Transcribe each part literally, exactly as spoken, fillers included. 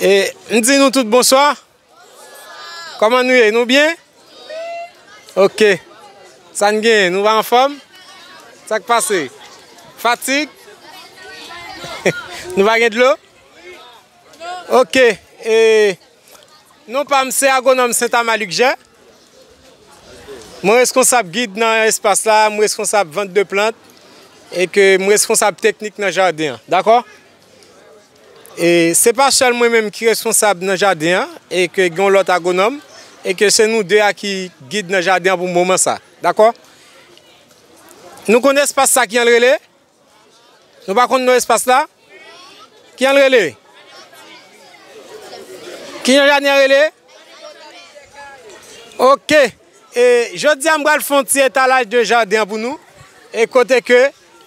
E, m di nou tout bonswa. Kòman nou ye? Nou byen? Ok. Sa n genyen? Nou pa anfòm? Sa k pase? Fatig? Nou pa gen dlo? Ok. E, non pa m se agwonòm Sentama Likjè. Mwen reskonsab gid nan espas la, mwen reskonsab vant de plant, e ke mwen reskonsab teknik nan jaden an, dakò? E se pa sèl mwen menm ki reskonsab nan jaden an, e ke gen yon lòt agwonòm, e ke se nou de a ki gid nan jaden an pou moman sa, dakò? Nou konn espas sa ki an rele? Nou pa konn non espas la? Ki jan l rele? Ki jan jaden an rele? Ok. E, jodi a, m pral fè yon ti etalaj de jaden an pou nou. E kote ke,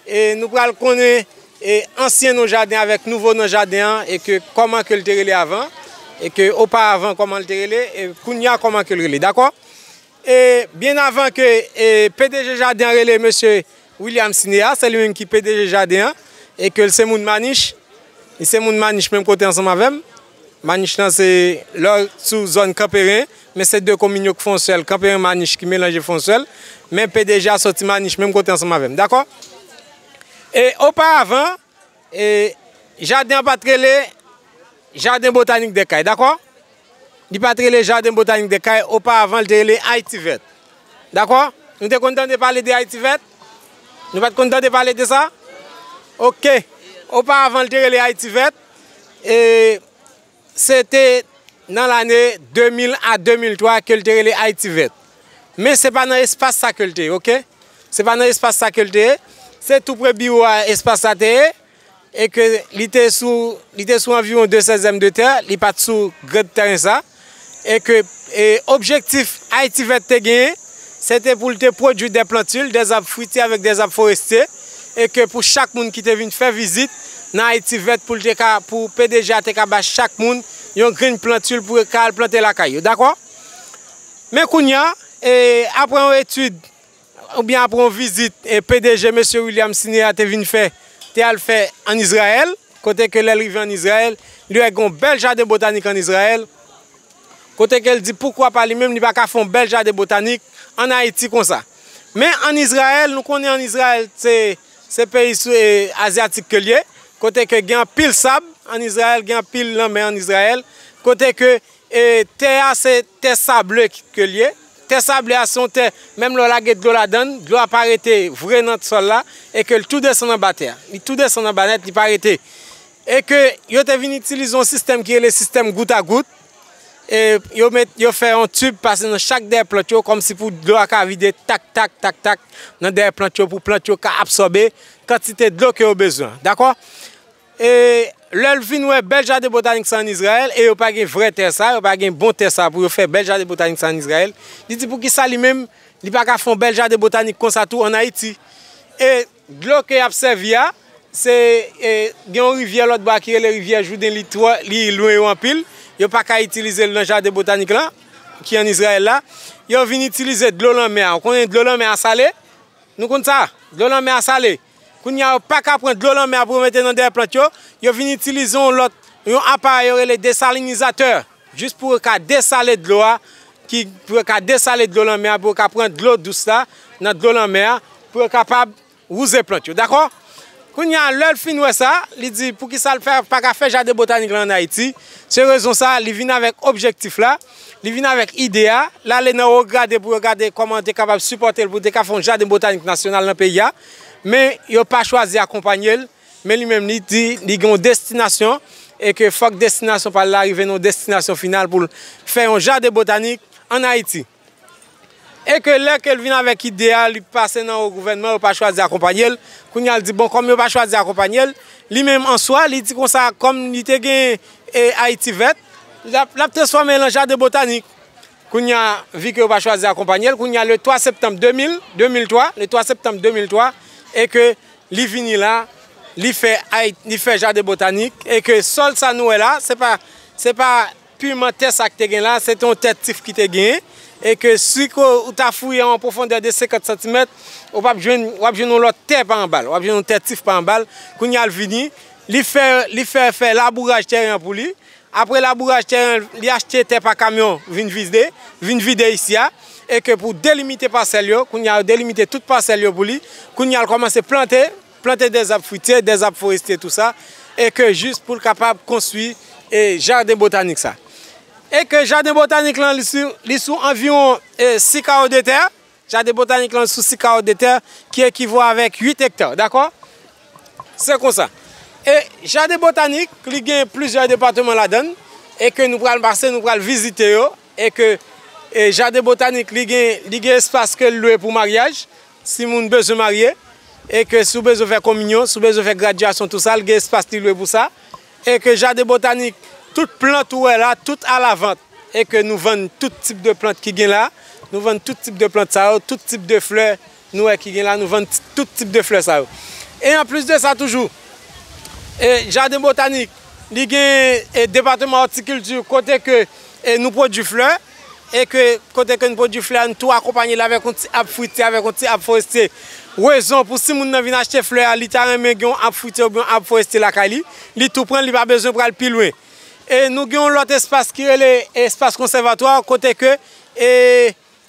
e, nou pral konnen, e, ansyen non jaden avèk nouvo non jaden an, e ke kòman ke l te rele avan, e ke oparavan kòman l te rele, e kounye a kòman ke l rele, dakò? E byen avan ke, e, P D G jaden an rele mesye William Sinéa, se li menm ki P D G jaden an, e ke l se moun Manich. Li se moun Manich menm kote ansanm avè m. Manich lan se lè w sou zòn Kanperen, men se de komin yo k fè yon sèl, Kanperen Manich ki melanje fè yon sèl, men P D G a soti Manich menm kote ansanm avè m, dakò? E oparavan, e, jaden an pa t rele Jaden Botanik dè Kay, dakò? Li pa t rele Jaden Botanik dè Kay, oparavan, li te rele Ayiti Vèt. Dakò? Nou te konn tande pale de Ayiti Vèt? Nou pa t konn tande pale de sa? Ok. Oparavan, li te rele Ayiti Vèt. E se te nan lane de mil a de mil twa ke l te rele Ayiti Vèt. Men se pa nan espas sa ke l te ye, ok? Se pa nan espas sa ke l te ye. Se tou pre biwo a espas sa te ye. E ke li te sou, li te sou anviwon de sèzèm de tè, li pa t sou grand tèren sa. E ke, e, objektif Ayiti Vèt te genyen, se te pou l te pwodui dè plantil, dè zab fwiti avèk dè zab forestye, e ke pou chak moun ki te vin fè vizit nan Ayiti Vèt, pou l te ka, pou P D G a te ka ba chak moun yon grenn plantil pou yo ka al plante lakay yo, dakò? Men kounye a, e, apre yon etid, oubyen apre yon vizit, e, P D G mesye William Sinéa te vin fè, te al fè ann Izrayèl, kote ke lè l rive ann Izrayèl, li wè gen yon bèl jaden botanik ann Izrayèl, kote ke l di poukwa pa li menm li pa ka fè yon bèl jaden botanik ann Ayiti konsa. Men ann Izrayèl, nou konnen ann Izrayèl se, se peyi sou, e, azyatik ke l ye, kote ke gen anpil sab ann Izrayèl, gen anpil lanmè ann Izrayèl, kote ke E tè a se tè sable ke l ye. Tè sable a se yon tè, menm lè w lage dlo ladan l, dlo a pa rete vre nan sòl la, e ke l tou desann anba tè a. Li tou desann anba nèt, li pa rete. E ke yo te vin itilize yon sistèm ki rele sistèm gout a gout. E yo met, yo fè yon tib pase nan chak dèyè plant yo, kòmsi pou dlo a ka vide tak, tak, tak, tak, nan dèyè plant yo, pou plant yo ka absòbe kantite dlo ke yo bezwen, dakò? E lè l vin wè bèl jaden botanik sa ann Izrayèl, e yo pa gen vrè tè sa, yo pa gen bon tè sa pou yo fè bèl jaden botanik sa ann Izrayèl, li di poukisa li menm, li pa ka fè yon bèl jaden botanik konsa tou ann Ayiti. E dlo ke y ap sèvi a, se, e, gen yon rivyè lòt bò a ki rele rivyè Jouden, li twò, li lwen yo anpil, yo pa ka itilize l nan jaden botanik lan, ki ann Izrayèl la. Yo vin itilize dlo lanmè a. Ou konnen dlo lanmè a sale? Nou konn sa, dlo lanmè a sale. Kounye a, yo pa ka pran dlo lanmè a pou yo mete nan dèyè plant yo. Yo vin itilize yon lòt, yon aparèy yo rele desalinizatè, jis pou yo ka desale dlo a, ki, pou yo ka desale dlo lanmè a, pou yo ka pran dlo dous la nan dlo lanmè a, pou yo kapab wouze plant yo, dakò? Kounye a, lè l fin wè sa, li di, poukisa l fè, pa ka fè jaden botanik la ann Ayiti? Se rezon sa, li vin avèk objektif la, li vin avèk ide a, l ale nan wo grade pou yo gade kòman yo te kapab sipòte l pou te ka fè yon jaden botanik nasyonal nan peyi a. Men, yo pa chwazi akonpanye l, men li menm, li di, li gen yon destinasyon, e ke fòk destinasyon pa l la rive nan yon destinasyon final pou l fè yon jaden botanik ann Ayiti. E ke lè ke l vin avèk ide a, li pase nan wo gouvènman, yo pa chwazi akonpanye l. Kounye a, l di, bon, kòm yo pa chwazi akonpanye l, li menm an swa, li di konsa, kòm li te gen, e, Ayiti Vèt, l ap, l ap transfòme l an jaden botanik. Kounye a, vi ke yo pa chwazi akonpanye l, kounye a, le twa septanm de mil, de mil twa, le twa septanm de mil twa, e ke li vini la, li fè Ay-, li fè jaden botanik, e ke sòl sa nou wè la, se pa, se pa piman tè sa ki te gen la, se te yon tè tif ki te genyen, e ke si ko-, ou ta fouye a yon pwofondè de senkant santimèt, ou p ap jwenn, w ap jwenn yon lòt tè pa anba l, w ap jwenn yon tè tif pa anba l. Kounye a l vini, li fè, li fè, fè labouraj tèren an pou li, Apre labouraj teren, li achte tè pa kamyon, vin vide, vin vide isi a, e ke pou delimite pasèl yo, kounye a yo delimite tout pasèl yo pou li, kounye a l kòmanse plante, plante dèzab fritye, dèzab forestye, tou sa, e ke jis pou l kapab konstwi e jaden botanik sa. E ke jaden botanik lan, li sou, li sou anviwon e sis kawo de tè, jaden botanik lan sou sis kawo de tè, ki ekivo avèk uit ekta, dakò? Se konsa. E jaden botanik, li gen plizyè depatman ladan l, e ke nou pral pase, nou pral vizite yo, e ke e jaden botanik, li gen, li gen espas ke l lwe pou maryaj, si moun bezwen marye, e ke si w bezwen fè kominyon, si w bezwen fè gradyasyon, tou sa, l gen espas li lwe pou sa. E ke jaden botanik, tout plant ou wè la, tout alavant. E ke nou vann tout tip de plant ki gen la, nou vann tout tip de plant sa yo, tout tip de flè nou wè ki gen la, nou vann t-, tout tip de flè sa yo. E anplis de sa toujou, e jaden botanik, li gen e depatman òtikilti kote ke e nou pwodui flè, e ke kote ke nou pwodui flè a, nou tou akonpanye l avèk yon ti ab fritye, avèk yon ti ab forestye. Rezon pou si moun nan vin achte flè a, li ta renmen gen yon ab fritye oubyen yon ab forestye lakay li, li tou pran l, li pa bezwen pral pi lwen. E nou gen yon lòt espas ki rele espas konsèvatwa, kote ke, e,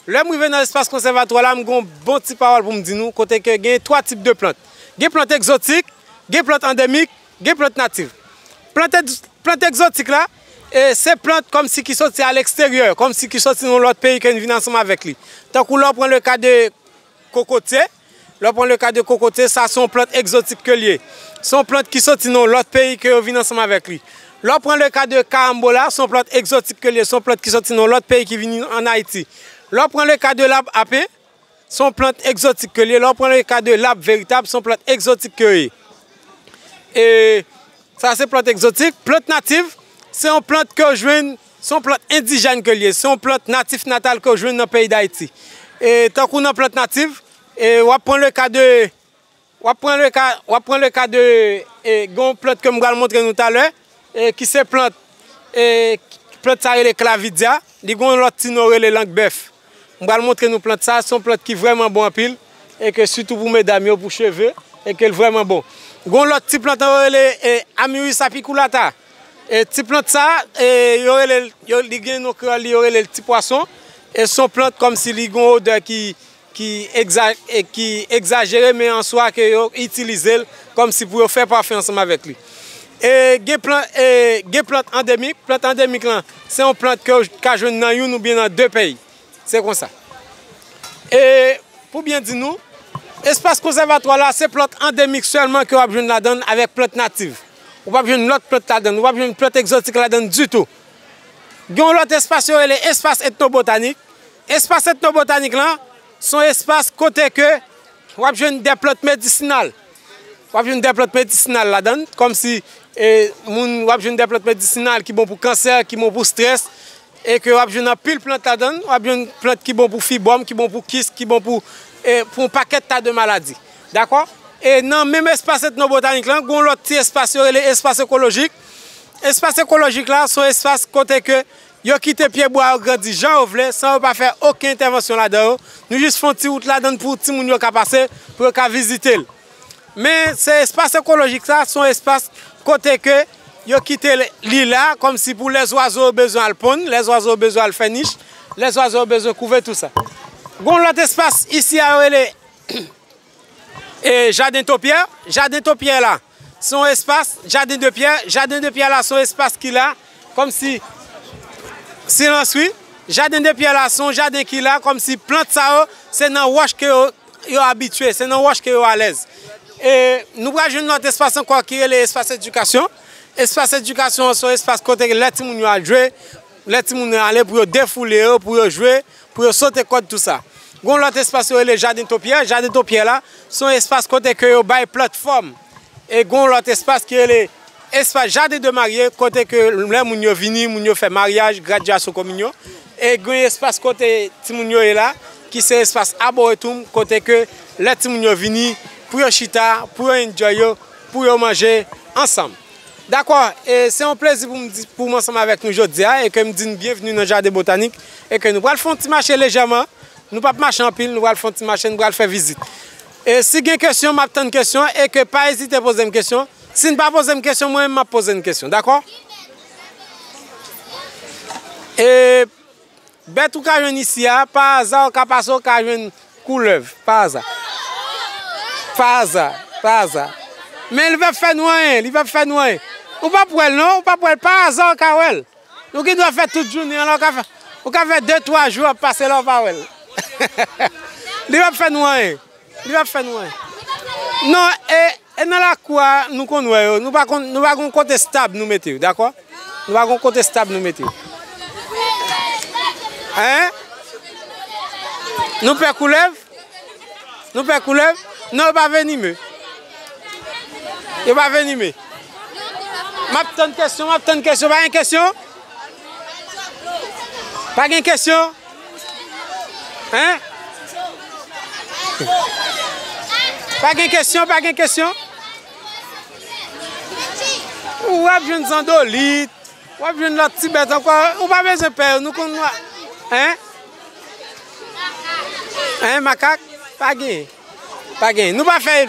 lè m rive nan espas konsèvatwa la, m gen yon bon ti pawòl pou m di nou, kote ke gen twa tip de plant. Gen plant egzotik, gen plant andemik, gen plant natif. Plant, plant egzotik la, e, se plant kòmsi ki soti a leksteryè, kòmsi ki soti nan yon lòt peyi ke n vin ansanm avèk li. Tankou lè w pran le ka de kokotye, lè w pran le ka de kokotye, sa se yon plant egzotik ke l ye. Se yon plant ki soti nan yon lòt peyi ke yo vin ansanm avèk li. Lè w pran le ka de karanbola, se yon plant egzotik ke l ye, se yon plant ki soti nan yon lòt peyi ki vini ann Ayiti. Lè w pran le ka de lab apen, se yon plant egzotik ke l ye. Lè w pran le ka de lab veritab, se yon plant egzotik ke l ye. E sa se plant egzotik. Plant natif, se yon plant ke w jwenn, se yon plant endijèn ke l ye, se yon plant natif natal ke w jwenn nan peyi Dayiti. E tankou nan plant natif, e w ap pran le ka de, w ap pran le ka, w ap pran le ka de, e, gen yon plant ke m pral montre nou talè, e, ki se plant, e, plant sa rele clavidia, li gen yon lòt ti non rele lang bèf. M pral montre nou plant sa, se yon plant ki vrèman bon anpil, e ke sitou pou medam yo, pou cheve, e ke l vrèman bon. Gen yon lòt ti plant yo rele, e, Amyris apiculata. E ti plant sa, e, yo rele l, yo, li gen non kreyòl li, yo rele l ti pwason. E se yon plant kòmsi li gen yon odè ki, ki egza-, e ki egzajere, men an swa ke yo itilize l kòmsi pou yo fè pafen ansanm avèk li. E gen plant, e gen plant andemik. Plant andemik lan, se yon plant ke w ka jwenn nan youn oubyen nan de peyi. Se konsa. E pou byen di nou, espas konsèvatwa la, se plant andemik sèlman ke w ap jwenn ladan l avèk plant natif. Ou p ap jwenn lòt plant ladan l, ou p ap jwenn plant egzotik ladan l ditou. Gen yon lòt espas yo rele espas etnobotanik. Espas etnobotanik lan, se yon espas kote ke w ap jwenn de plant medisinal. W ap jwenn de plant medisinal ladan l, kòmsi, e, moun, w ap jwenn de plant medisinal ki bon pou kansè, ki bon pou estrès, e ke w ap jwenn anpil plant ladan l. W ap jwenn plant ki bon pou fibwòm, ki bon pou kis, ki bon pou, e, pou yon pakèt ta de maladi. Dakò? E nan menm espas etnobotanik lan, gen yon lòt ti espas yo rele espas ekolojik. Espas ekolojik la, se yon espas kote ke yo kite pyebwa yo grandi jan yo vle, san yo pa fè okenn entèvansyon ladan yo. Nou jis fè yon ti wout ladan l pou timoun yo ka pase, pou yo ka vizite l. Men se espas ekolojik sa, se yon espas kote ke yo kite li la, kòmsi pou lè zwazo yo bezwen al ponn, lè zwazo yo bezwen al fè nich, lè zwazo yo bezwen kouve tou sa. Gen yon lòt espas isi a yo rele e, jaden Topyè. Jaden Topyè la, se yon espas, jaden de pyè, jaden de pyè la, se yon espas ki la, kòmsi, silans wi, jaden de pyè la, se yon jaden ki la, kòmsi plant sa yo, se nan wòch ke yo, yo abitye, se nan wòch ke yo alèz. E nou pral jwenn lòt espas ankò ki rele espas edikasyon. Espas edikasyon an se yon espas kote lè timoun yo al jwe, lè timoun yo ale pou yo defoule yo, pou yo jwe, pou yo sote kòd, tou sa. Gen yon lòt espas yo rele jaden Topyè. Jaden Topyè la, se yon espas kote ke yo bay platfòm. E gen yon lòt espas ki rele espas jaden de marye, kote ke lè moun yo vini, moun yo fè maryaj, gradyasyon, kominyon. E gen espas kote timoun yo ye la, ki se espas arboretum, kote ke lè timoun yo vini, pou yo chita, pou yo enjoy yo, pou yo manje ansanm. Dakò, e se yon plezi pou m di, pou m ansanm avèk nou jodi a, e ke m di n byenvni nan jaden botanik, e ke nou pral fè yon ti mache lejèman, nou p ap mache anpil, nou pral fè yon ti mache, nou pral fè vizit. E si gen kesyon, m ap tann kesyon, e ke pa ezite poze m kesyon. Si n pa poze m kesyon, mwen menm m ap poze n kesyon, dakò? E bèt ou ka jwenn isi a, pa aza ou ka pase, ou ka jwenn koulèv, pa aza. Pa aza, pa aza. Men li p ap fè nou anyen, li p ap fè nou anyen. Ou p ap wè l non, ou p ap wè l, pa aza ou ka wè l. Nou gen dwa fè tout jounen an la, ou ka fè, ou ka fè de, twa jou ap pase la, ou pa wè l. Li p ap fè nou anyen. Li p ap fè nou anyen. Non, e, e nan lakou a, nou konn wè yo. Nou pa konn, nou pa gon kote stab nou mete yo, dakò? Nou pa gon kote stab nou mete yo. Hein? Nou pè koulèv? Nou pè koulèv? Non, yo pa venime. Yo pa venime. M ap tann kesyon, m ap tann kesyon. Pa gen kesyon? Pa gen kesyon? Hein? Pa gen kesyon, pa gen kesyon? Ou ap jwenn zandolit, w ap jwenn lòt ti bèt ankò, ou pa bezwen pè yo, nou konn nou. Hein? Hein, makak? Pa gen. Pa gen. Nou pa fè,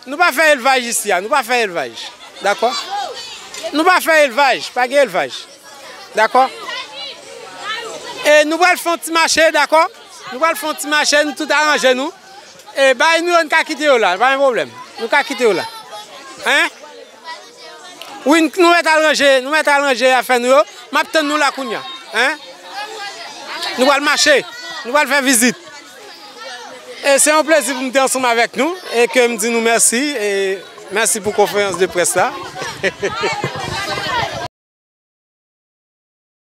nou pa fè elvaj isi a, nou pa fè elvaj. Dakò? Nou pa fè elvaj, pa gen elvaj. Dakò? E nou pral fè yon ti mache, dakò? Nou pral fè yon ti mache, nou tout aranje nou. E bay nou yo, n ka kite yo la, pa gen pwoblèm. Nou ka kite yo la. Hein? Wi, n-, nou mèt al ranje, nou mèt al ranje afè nou yo. M ap tann nou la kounye a. Hein? Nou pral mache, nou pral fè vizit. E se yon plezi pou m te ansanm avèk nou e ke m di nou mèsi. E mèsi pou konferans de près la.